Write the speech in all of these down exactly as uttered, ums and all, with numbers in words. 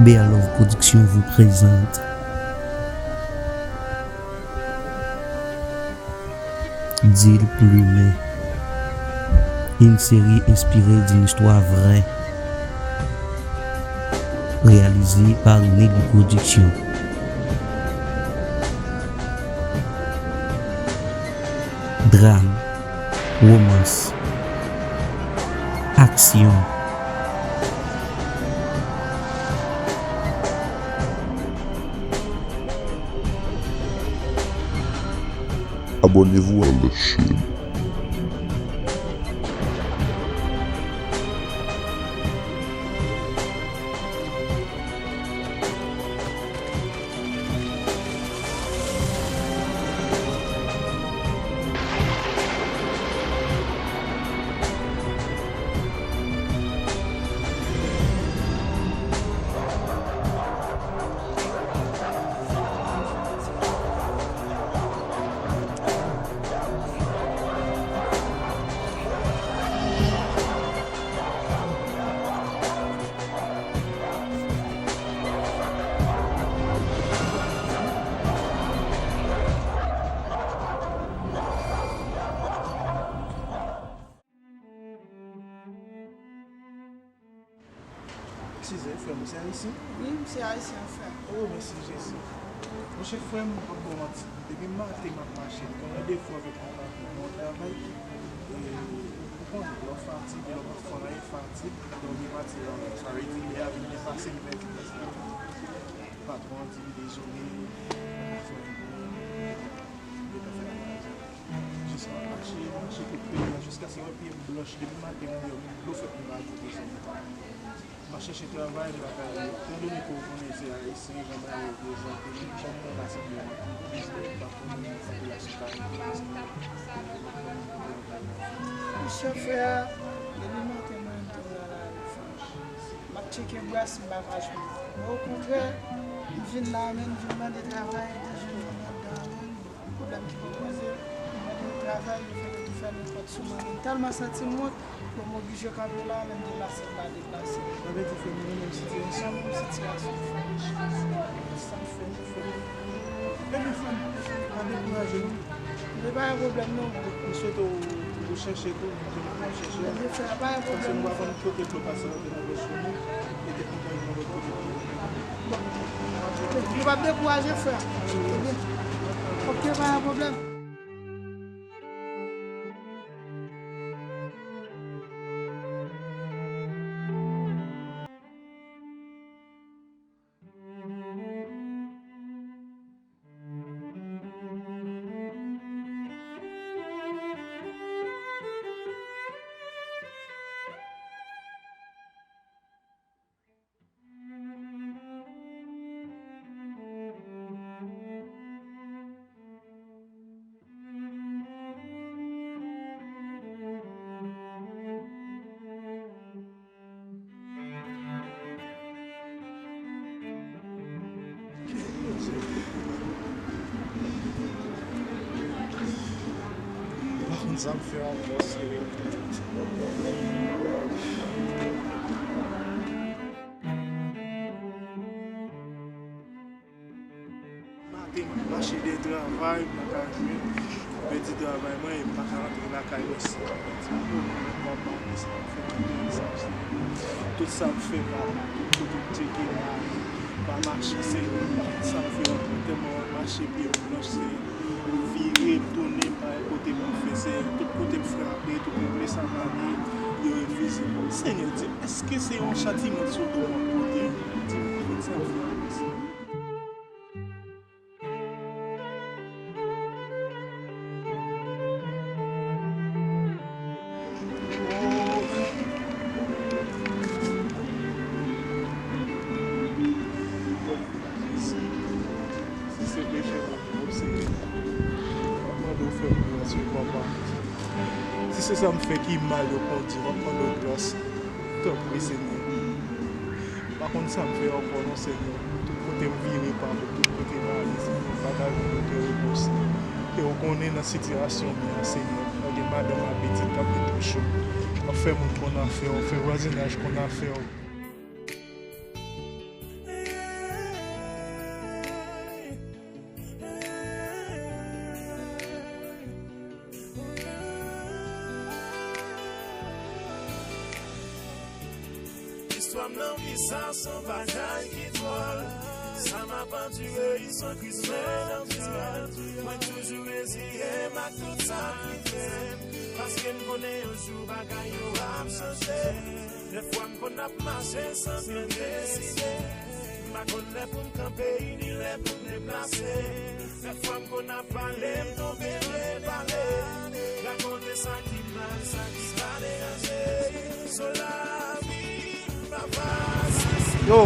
Bear Love Production vous présente Deal Plumen, une série inspirée d'une histoire vraie, réalisée par Nelly Production. Drame, romans, aksyon. Abonnez-vous à la chaîne. Eskize, frè m, ou se ayisyen? Wi, m se ayisyen, frè m. Oh, mèsi Jezi. Monchè, frè m, m p ap ba w manti. Depi maten m ap mache, m konnen defo avèk yon travay. E, ou konnen, lè w fatige, lè w pa fè anyen, fatig, donk li pati la. Sa vle di, lè a vin depase m pèdi. Patwon an di m dezole, frè m, li pa fè anyen. Jis m ap mache, mache tout peyi a, jiskaske m wè pye m blanch. Depi maten, m deyò, menm dlo fèt m pa goute, frè m. M ap chèche travay, m pa ka jwenn. Etan done ke w konnen se ayisyen, jan bagay yo prezante, menm jan m nan pase byen, biznis pa konnen, popilasyon pa konnen. Monchè, frè a, depi maten mwen menm tou m nan lari, frè. M ap tcheke bras, m pa ka jwenn. Men okontrè, m vin la menm, m vin mande travay, m te jwenn nan dan menm. Pwoblèm ki pou poze, mwen gen travay, yo fè, yo fè nenpòt sou mwen. M tèlman santi m wont, bon, m oblije kanpe la, menm deplase, m pa deplase. Sa vle di, frè m, nou menm sitiyasyon, menm sitiyasyon, frè m. Sa m fè, m fè. Ebyen, frè m, pa dekouraje, non. Men pa gen pwoblèm, non. M swete w, w chèche tou, m di w w chèche. Ebyen, frè, pa gen pwoblèm, non, frè m. Paske nou pa konn kote dlo pase antre nan bouch nou, e te kontan nan lòt kote. Bon. Nou p ap dekouraje, frè. Ebyen, oke, pa gen pwoblèm. M pa konn sa m fè ankò, serye. Maten, m ap mache dèyè travay, m pa ka jwenn. M pèdi travay mwen, e m pa ka rantre lakay mwen san m pèdi pwoblèm, papa, men sa m fè tout sa m fè pa, tout kote m tcheke, pa, pa mache, Senyè, m pa konn sa m fè ankò, tèlman m ap mache, pye m blanch, Senyè, m vire, m tounen, m pa gen kote pou m fè, Senyè, tout kote m frape, tout kote sa m ale, yo refize m. Senyè, di m, èske se yon chatiman sou do m w ap pote? Di m, konn sa m fè ankò, Senyè. Si se peche mwen, Senyè, m ap mande w fè m gras, wi, papa. Si se sa m fè ki mal, yo kondi, m ap mande w gras. Tanpri, Senyè. M pa konn sa m fè ankò non, Senyè. Tout kote m vire pa bon, tout kote m ale, Senyè, m pa ka jwenn okenn repons. E w konnen nan sitiyasyon m ye a, Senyè, mwen gen madanm ak pitit k ap ret pou cho. W ap fè moun konn afè w, fè vwazinaj konn afè w. Lanmou sa se yon bagay ki dwòl. Sa m ap andire, i se yon kriz mental. Mwen toujou reziye m ak tout sa k rive m. Paske m konnen yon jou bagay yo ap chanje. Dèfwa m konn ap mache san byen deside. M pa konn lè pou m kanpe, ni lè pou m deplase. Dèfwa m konn ap pale, m tonbe repale. Rakonte sa ki mal, sa ki pa deranje. So lavi, papa, si, si. Yo!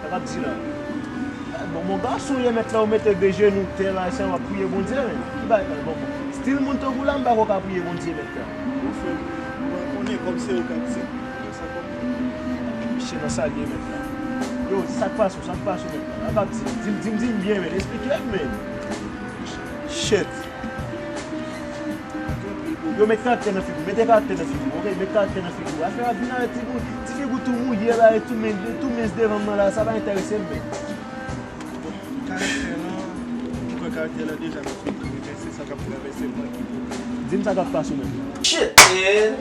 Sa k ap di la? Bon, bon gason ye, mèt la, ou mete de jenou tè la, sa w ap priye Bondye, men. Ki bagay, bon, bon. Stil moun tankou la, m pa kwè w ka priye Bondye, mèt la. Bon, frè m, ou pa konnen kòm se ou k ap di. Misye nan sa l ye, mèt la. Yo, sa k pase w, sa k pase w, mèt la? Sa k ap di? Di m, di m, di m byen, men. Esplike m, men. Shit. Yo, met karaktè nan figi w, mete karaktè nan figi w, oke? Met karaktè nan figi w. Afè a vin avèk ti bout, ti figi w tou mouye la, e tou men, tou mens devan m nan la, sa pa enterese m, men. Bon, karaktè lan, m kwè karaktè lan deja nan figi m, men se sa k ap travèse mwen ki pwoblèm. Di m sa k ap pase w menm. Shit, man.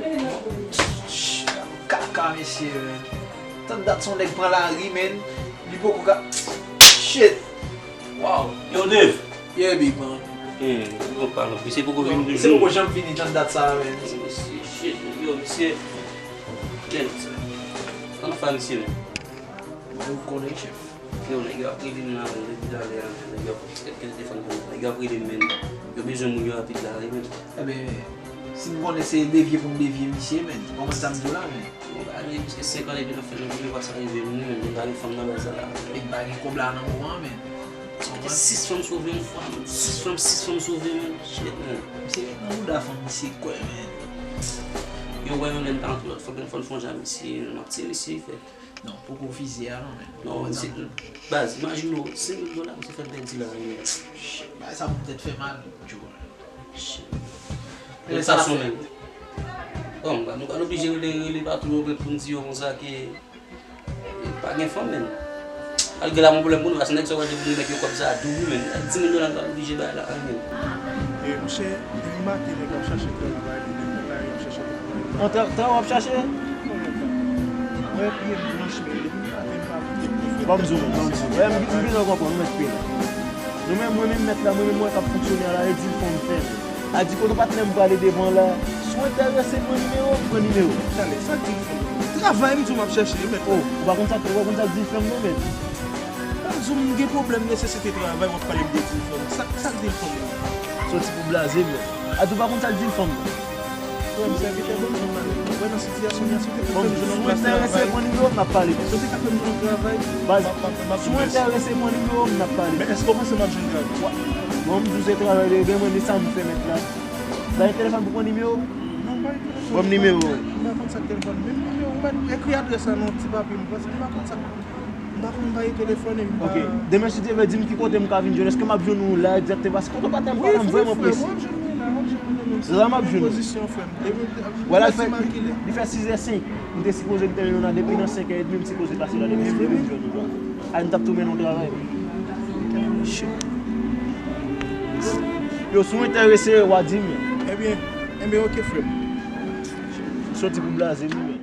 Kaka, mesye, man. Tann dat se yon nèg pran lari, man. Li poko ka. Shit. Wow. Yo, Dave. Yeah, big man. Hmm, nou pa lòt. Misye poko vini toujou. Misye poko janm vini, tann dat sa, man. Misye, shit, yo, misye. Kèt. Ann fè misye, man. Mwen, ou konnen, chèf. Yo, nèg yo ap rele m la, men, depi talè a, men, nèg yo ap, kèt, kèt telefòn pou mwen. Nèg yo ap rele m, men. Yo bezwen moun yo rapid la, wi, men. Ebyen, si m konnen se devye pou m devye misye, men. Ou konprann sa m di w la, men. Bon, ba, men, piske senk an depi n ap fè jan, premye fwa sa rive m, wi, men, m pa gen fanm nan baz sa la. E m pa gen kòb la nan moman, men. Ou konprann? Sis fanm sove yon fwa, men. Sis fanm, sis fanm sove, men. Shit, men. Misye ret nan bouda fanm misye kwè, men. Yo wè yon lè m ta antre lòt fanm, yon fanm fon jan misye, m ap tiye misye, fè. Non, poko vize a non, men. Non, misye, baz, imajine w, senk mil dola, misye fè l pèdi la, men. Shit, bagay sa pou tèt fè mal, Joe. Shit. Lè sa l ap fè. Bon, nou pa oblije rele, rele pa tou yo pou n di yo konsa ke, e, pa gen fanm, men. Malgre la, gon pwoblèm pou nou, paske nèg sa yo wè depi nou met yo kòb sa a doub, men. Di mil dola, nou pa oblije bay la, men. E, monchè, depi maten, nèg ap chache travay, nèg nan lari ap chache travay. An, tra-, travay w ap chache? Mwen, pye m blanch, men depi maten, m pa koute pye. Ban m di w, ban m di w. Wè, m, m bizwen konprann, ou mèt pye la. Nou menm, mwen menm mèt la, mwen menm, mwen k ap fonksyone a la, e di l fò m fè. A di kote patnè m prale devan la. Si w enterese pran nimewo m, pran nimewo m. Tande, sa k di l fè m? Travay m di w m ap chèche, mèt. Oh, ou pa konn sa, ou pa konn sa k di l fè m non, mèt. Ban m di w, m gen pwoblèm nesesite travay, w ap pale m de di l fè m. Sa, sa k di l fè m? Sòti pou blaze m. A di w pa konn sa k di l fè m. Frè m, sèvitè, ban m jwenn la. Mwen nan sitiyasyon m, si w te ka fè m jwenn yon plas travay. Si w enterese pran nimewo m, n ap pale. Si w te ka fè m jwenn yon travay, m ap, m ap, m ap. Baz, si w enterese pran nimewo m, n ap pale. Men èske w panse m ap jwenn travay? Bon, m di w se travay de, de mwen, men sa m fè mèt la. Bay telefòn pou pran nimewo? Non, bay telefòn. Ban m nimewo. M pa konn sa k telefòn. Men nimewo, ou mèt ekri adrès la nan ti papye m, paske m pa konn sa. M pa konn bay telefòn e m pa. Ok. Demen, si Dye vle, di m ki kote m ka vin jwenn. Èske m ap jwenn ou la egzakteman? Paske kote w pa t la, m pa la, m vrèman prese. Wi, frè, w ap jwenn mwen la, w ap jwenn mwen menm. Sa m ap jwenn. Pozisyon, frè m. Li fè, li fè sizè senk. M te sipoze m te mennen w la depi nan senk è edmi, m sipoze pase la depi m te vin jwenn ou la. A, m t ap tou mennen w travay. Yo, si w enterese, w a di m. Ebyen, ebyen, ok, frè m. M soti pou blaze m, wi, men.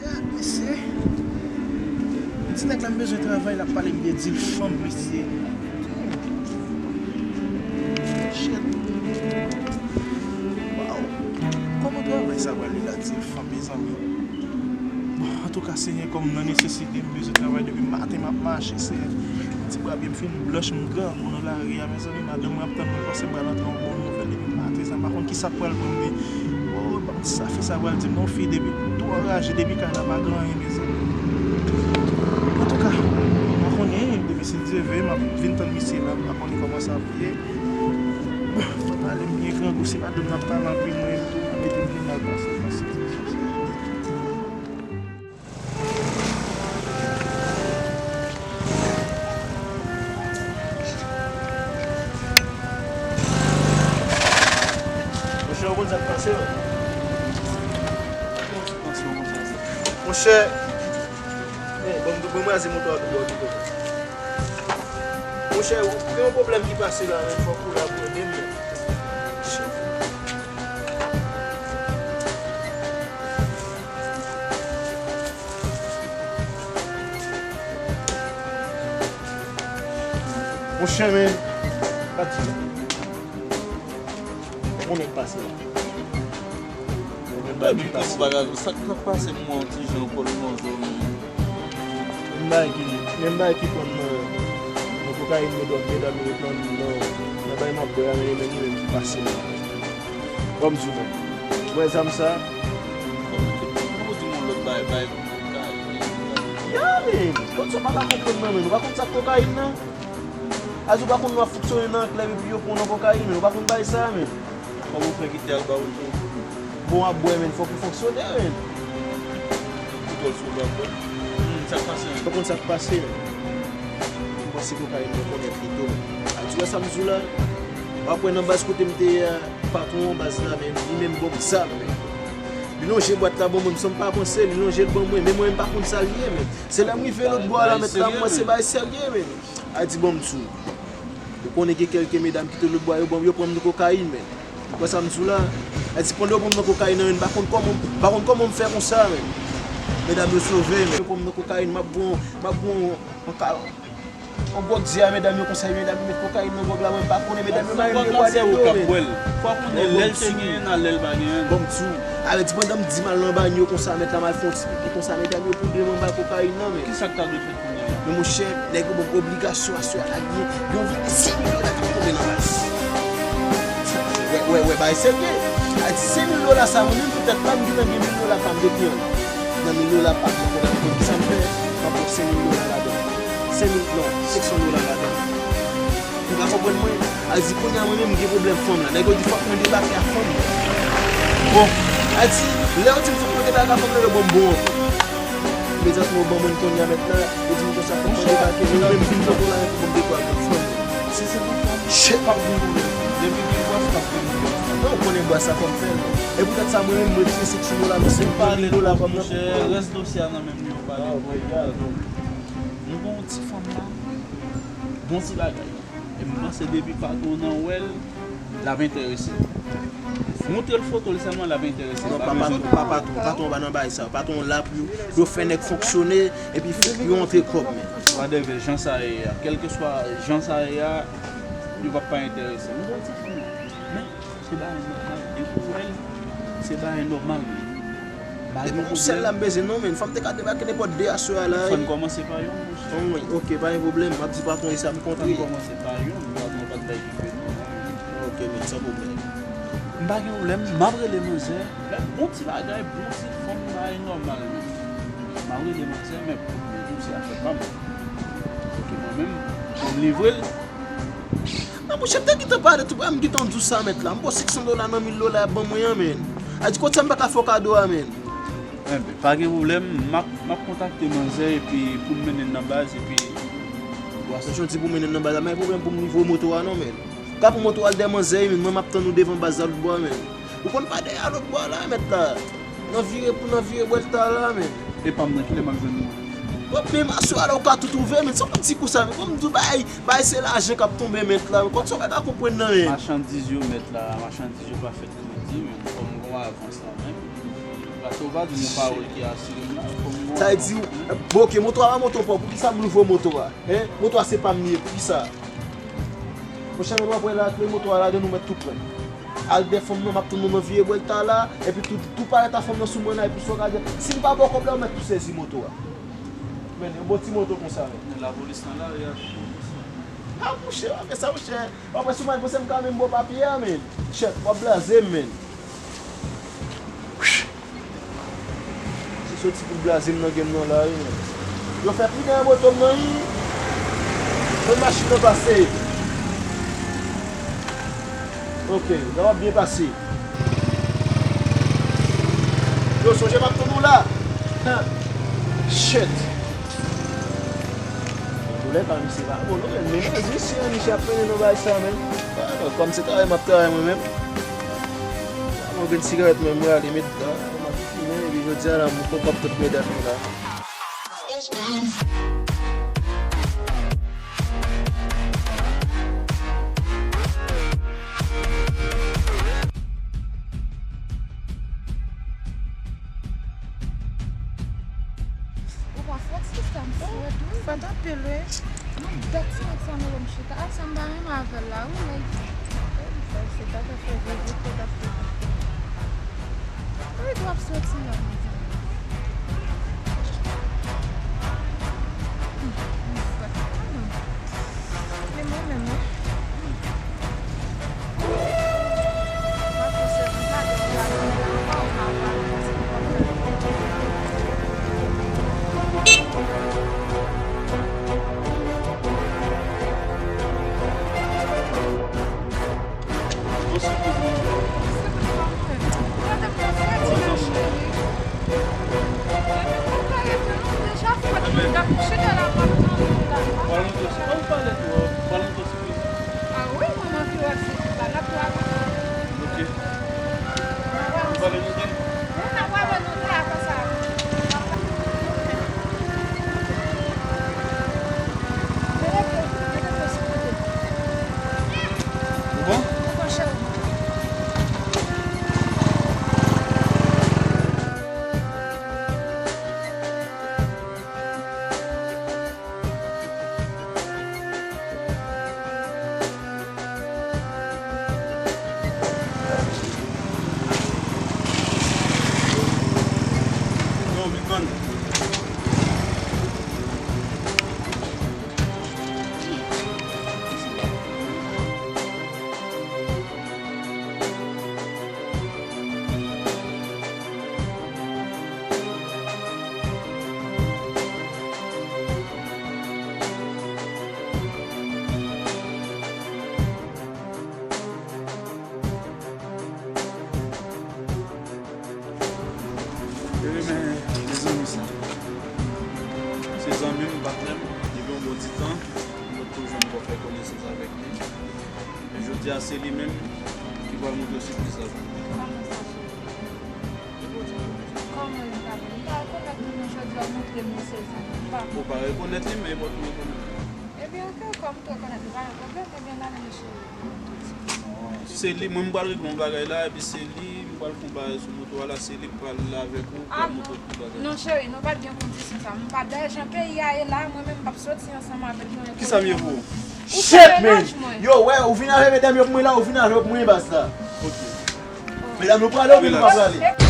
Gad, mesye. Ti nèg la, m bezwen travay, l ap pale m de dil fanm, mesye. Shit. Wow. Kòman travay sa pral ye la, dil fanm, mezanmi? Bon, antouka, Senyè, kòm m nan nesesite, m bezwen travay depi maten, m ap mache, Senyè. Ti bra byen m fin blanch, m grangou nan lari a, mezanmi, madanm mwen ap tann mwen, panse m pral antre yon bon nouvèl depi maten sa, m pa konn kisa k pral pran m, men, oh, ban m di sa fi sa pral di m, non, fi, depi tou anraje, depi kay la pa gen anyen, mezanmi. Antouka, m pa konnen, depi si Dye vle, m ap vin tann misye la, m pa konnen kòman sa ap ye. Bon, mwen pale, m byen grangou, se madanm nan ap pale anpil, mwen menm tou, mwen mete m vin al pase nan sitiyasyon sa. Chè, bon, bon, bon, mwen raze moto a tou bò, tou bò. Monchè, gen yon pwoblèm ki pase la, men fòk ou la pou ede m, men. Monchè, men, pa di. Konnen k pase la. Konnen bagay k pase. Sa k ap pase m wè yon ti jan kòd manzè. Menm bagay ki, menm bagay ki pran nan, nan kokayin, nan dwòg, medam yo pran nan, nan bagay m ap bwè a, men li menm ki pase la. Ban m di w, men. Ou wè zam sa? Ou di m yon lòt bagay, bagay kokayin. Ya, men. Kòd sa w pa ka konprann nan, men. Ou pa konn sa k kokayin nan? A di w pa konn w ap fonksyone nan klèb epi yo pran w nan kokayin, men ou pa konn bay sa, men. Kòman w fè kite al ba w tou? Bon, w ap bwè, men fòk ou fonksyone, men. Ou twò sou w ap bwè. Hmm, sa k pase, men? Ou konn sa k pase, men. M panse kokayin nan konnen pito, men. A di w wè sa m di w la? W ap wè nan baz kote m te ye a, patwon an baz la, men li menm ban m zam, men. Li lonje bwat la ban mwen, m sanm pa panse, li lonje l ban mwen, men mwen menm pa konn sa l ye, men. Se lè m rive lòt bò a la, mèt la, m wè se bagay serye, men. A di, bon, m di w. Ou konnen gen kèlke medam ki te lòt bò a, yo ban, yo pran m nan kokayin, men. Ou wè sa m di w la? A di, pandan yo pran m nan kokayin nan, men, m pa konn kòman, m pa konn kòman m fè konsa, men. Medam yo sove, men. Yo pran m nan kokayin, m ap gon, m ap gon, yon ka, yon gwòg di a medam yo konsa, medam yo met kokayin nan gwòg la, mwen m pa konnen, medam yo mare m de bwa de do, men. Fòk ou ne lè l te genyen nan lè l pa genyen. Bon, m di w, a vle di pandan m di m al nan banyo konsa, mèt la m al fè yon ti pipi konsa, medam yo poudre mwen, m bay kokayin nan, men. Kisa k ta dwe fèt? Men monchè, nèg yo ban m obligasyon aswè a, gen yon valè senk mil dola k ap tonbe nan baz. Wè, wè, wè, bagay serye. A di senk mil dola sa, mwen menm poutèt pa m gentan gen mil dola pa m depi ann. Nan mil dola pa m, mwen konn ap konn kisa m fè, m ap pran senk mil dola ladan. Senk mil, non, senk san dola ladan. Ou ka konprann mwen? A di kounye a mwen menm m gen pwoblèm fanm la. Nèg yo di fòk mwen debake ak fanm mwen. Bon, a di, lè yo di m fòk mwen debake ak fanm nan, yo ban m bon ankò. Imedyatman yo ban mwen kounye a mèt la, yo di m konsa fòk mwen debake, men yo menm vin poto la pou m debake ak fanm mwen. Si se pou fanm, shit, p ap gen pwoblèm. Depi gen bwès, p ap gen pwoblèm. Non, ou konnen bwès sa fò m fè l. E poutèt sa mwen menm m retire senk san dola nan senk mil dola fanm nan. Rès dosye a nan men m, yo pale. M gon ti fanm la, bon ti bagay. E m panse depi patwon nan wè l, l ap enterese. Montre l foto l sèlman, l ap enterese. Non, pa patwon, pa patwon, patwon pa nan bagay sa. Patwon la pou yo, yo fè nèg fonksyone, epi yo antre kòb, men. Whatever, jan sa ye a, kèlkeswa jan sa ye a, yo p ap pa enterese. M gon ti fanm la. Men, se bagay nòmal. Depi w wè l, se bagay nòmal. Epi yon sèl la m bezwen non, men. Fanm te ka debake nenpòt de aswè a la. Fò n kòmanse pa youn, monchè. Anmwey, ok, pa gen pwoblèm. M ap di patwon e sa m kontre. Fò n kòmanse pa youn, patwon pa t bay kite non. Ok, men, san pwoblèm. M pa gen pwoblèm, m ap rele manzè. Bon ti bagay, bon ti fanm, bagay nòmal, men. M ap rele manzè, men pou m di w se afè pa m. Ok, mwen menm, pou m livre l, non, monchè, m te gentan pale tou, m gentan di w sa, mèt la. M pran senk san dola nan mil dola y ap ban mwen an, men. A di, kot sa m pa ka fè w kado a, men? Enben, pa gen pwoblèm, m ap, m ap kontakte manzè epi pou m mennen l nan baz, epi w a se jan di pou mennen l nan baz la, men pwoblèm pou m voye moto a, non, men. Ka pran moto a al dèyè manzè, men mwen, m ap tann ou devan baz la lòt bò a, men. Ou konn pa dèyè a lòt bò a la, mèt la. Nan vire pou nan vire bwèl ta la, men. E pa m nan, kilè m ap jwenn ou? Bon, men aswè a la, ou ka tou twouve, men. Se yon ti kou sa, men. Bon, m di w, bay, bay, se lajan k ap tonbe, mèt la. Kòm sa w pa ka konprann nan, men. Machandiz yo, mèt la, machandiz yo pa fèt kredi, men. Fò m gon avans la, men. Paske w pa di m yon pawòl ki asire m la, fò m gon avans la, men. Sa vle di, bon, ok, moto a pa moto pa w, poukisa m louvri moto a? Hein? Moto a se pa m li ye, poukisa? Monchè, men w ap wè la, kle moto a ladan, nou mèt tou pran. Al dèyè fanm nan, m ap tann nou nan vire bwèl ta la, epi tou, tou parèt a fanm nan sou mwen la, epi sa w ka di, si m pa ba w kòb la, ou mèt tou sezi moto a. Men, yon bon ti moto konsa, men. Men lapolis nan lari a tou konsa. A, monchè, w ap fè sa, monchè. W ap wè si w mal panse m ka menm ba w papye a, men. Chèf, w ap blaze m, men. Se soti pou blaze m nan game nan la, wi, men. Yo fè pri dèyè moto m nan, wi. Fè machin nan pase. Ok, la w ap byen pase. Yo, sonje m ap tann ou la. Ha. Shit. Doulè pa misye pa bon non, men, men, men, misye an, misye ap mennen nan bagay sa, men. Ah, non, kòm se travay m ap travay mwen menm. Mwen grenn sigarèt mwen, mwen ale met dan, m ap fimen, epi Jodi a la, m kontan tout medam yo la. Ou pa fèt, sista, m fèt, wi. Fèt anpil, wi. Mwen, dat ti nèg sa mele m chita. A, sa m pa renmen avè l la, wi, nèg. Se ta ka fè vizit, se ta fè. Wi, twòp soti a, mezanmi. Hmm, m fèt. Ah, non. E mwen menm, wi. Pral montre w sipriz. Ah wi, manman ki wè se la, n ap travay. Ok. Pale nou de. Wi, n ap pale nou de apre sa. Mete, mete, mete sou kote. Ou bon? Ou bon, cheri. Yo renmen mezanmi sa. Se zanmi m, patnè m, depi yon bon ti tan, m potko jwenn pou fè konesans avèk li. Men jodi a, se li menm ki pral montre sipriz la pou mwen. Kòman sa, cheri? Kòman li ta vle? M pa rekonèt li, men jodi a, w montre m li se zanmi m. M pa... Ou pa rekonèt li, men e pa tou rekonèt li. Ebyen, ok, kòm m tou rekonèt li, pa gen pwoblèm, ebyen, n ale, mesye. Se li, mwen, m pral regle yon bagay la, epi se li, m pral fè yon bagay sou moto a la, se li k pral la avèk ou, k pral montre w tout bagay. Non, cheri, nou pa t gen kondisyon sa. M pa, dayè, jan peyi a ye la, mwen menm, m p ap soti ansanm avè l pou yon kondisyon. Kisa m ye pou ou? Ou se mennaj mwen. Yo, wè, ou vin avè medam yo pou mwen la, ou vin avè yo pou mwen, baz la. Ok. Medam yo prale oubyen nou pa prale?